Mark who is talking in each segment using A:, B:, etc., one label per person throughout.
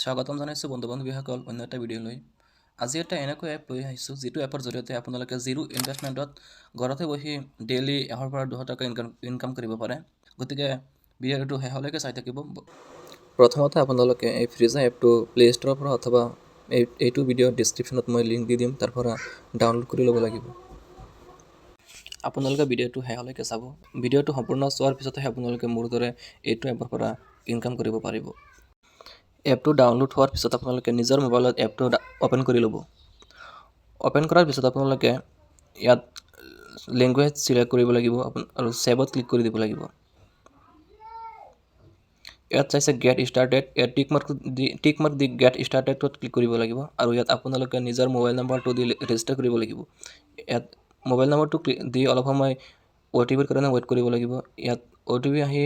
A: স্বাগতম জনাইছোঁ বন্ধু বান্ধৱীসকল অন্য এটা ভিডিঅ'লৈ। আজি এটা এনেকুৱা এপ লৈ আহিছোঁ, যিটো এপৰ জৰিয়তে আপোনালোকে জিৰ' ইনভেষ্টমেণ্টত ঘৰতে বহি ডেইলি 100ৰ পৰা 200 টকা ইনকাম কৰিব পাৰে। গতিকে ভিডিঅ'টো শেষলৈকে চাই থাকিব। প্ৰথমতে আপোনালোকে এই ফ্ৰিজা এপটো প্লে' ষ্ট'ৰৰ পৰা অথবা এইটো ভিডিঅ'ৰ ডিছক্ৰিপশ্যনত মই লিংক দি দিম, তাৰ পৰা ডাউনলোড কৰি ল'ব লাগিব। আপোনালোকে ভিডিঅ'টো শেষলৈকে চাব। ভিডিঅ'টো সম্পূৰ্ণ চোৱাৰ পিছতহে আপোনালোকে মোৰ দৰে এইটো এপৰ পৰা ইনকাম কৰিব পাৰিব। এপটো ডাউনলোড হোৱাৰ পিছত আপোনালোকে নিজৰ মোবাইলত এপটো অ'পেন কৰি ল'ব। অ'পেন কৰাৰ পিছত আপোনালোকে ইয়াত লেংগুৱেজ চিলেক্ট কৰিব লাগিব আৰু ছেভত ক্লিক কৰি দিব লাগিব। ইয়াত চাইছে গেট ষ্টাৰ্টেড। ইয়াত টিক মাৰ্ক দি গেট ষ্টাৰ্টেডত ক্লিক কৰিব লাগিব আৰু ইয়াত আপোনালোকে নিজৰ মোবাইল নম্বৰটো দি ৰেজিষ্টাৰ কৰিব লাগিব। ইয়াত মোবাইল নম্বৰটো দি অলপ সময় অ' টি পিৰ কাৰণে ৱেইট কৰিব লাগিব। ইয়াত অ' টি পি আহি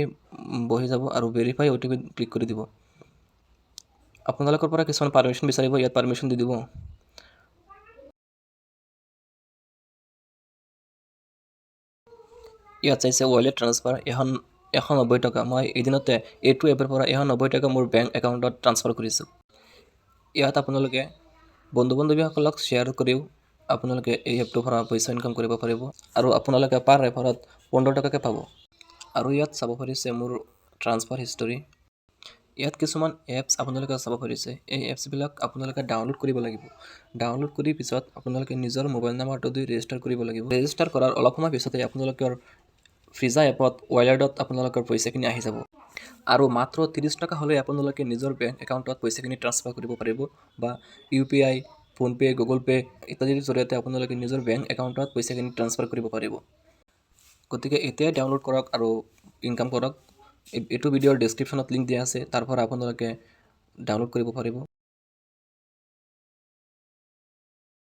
A: বহি যাব আৰু ভেৰিফাই অ' টি পিত ক্লিক কৰি দিব। আপোনালোকৰ পৰা কিছুমান পাৰ্মিশ্যন বিচাৰিব, ইয়াত পাৰ্মিশ্যন দি দিব। ইয়াত চাইছে ৱালেট ট্ৰান্সফাৰ 190 টকা। মই এদিনতে এইটো এপৰ পৰা 190 টকা মোৰ বেংক একাউণ্টত ট্ৰান্সফাৰ কৰিছোঁ। ইয়াত আপোনালোকে বন্ধু বান্ধৱীসকলক শ্বেয়াৰ কৰিও আপোনালোকে এই এপটোৰ পৰা পইচা ইনকাম কৰিব পাৰিব আৰু আপোনালোকে পাৰ ৰেফাৰত 15 টকাকৈ পাব। আৰু ইয়াত চাব পাৰিছে মোৰ ট্ৰান্সফাৰ হিষ্টৰী। ইয়াত কিছুমান এপছ আপোনালোকে চাব পাৰিছে। এই এপছবিলাক আপোনালোকে ডাউনলোড কৰিব লাগিব। ডাউনলোড কৰি পিছত আপোনালোকে নিজৰ মোবাইল নাম্বাৰটো দি ৰেজিষ্টাৰ কৰিব লাগিব। ৰেজিষ্টাৰ কৰাৰ অলপ সময় পিছতে আপোনালোকৰ ফ্ৰিজা এপত ৱালেটত আপোনালোকৰ পইচাখিনি আহি যাব আৰু মাত্ৰ 30 টকা হ'লে আপোনালোকে নিজৰ বেংক একাউণ্টত পইচাখিনি ট্ৰান্সফাৰ কৰিব পাৰিব বা ইউ পি আই, ফোনপে', গুগল পে' ইত্যাদিৰ জৰিয়তে আপোনালোকে নিজৰ বেংক একাউণ্টত পইচাখিনি ট্ৰান্সফাৰ কৰিব পাৰিব। গতিকে এতিয়াই ডাউনলোড কৰক আৰু ইনকাম কৰক। এইটো ভিডিঅ'ৰ ডেছক্ৰিপশ্যনত লিংক দিয়া আছে, তাৰ পৰা আপোনালোকে ডাউনলোড কৰিব পাৰিব।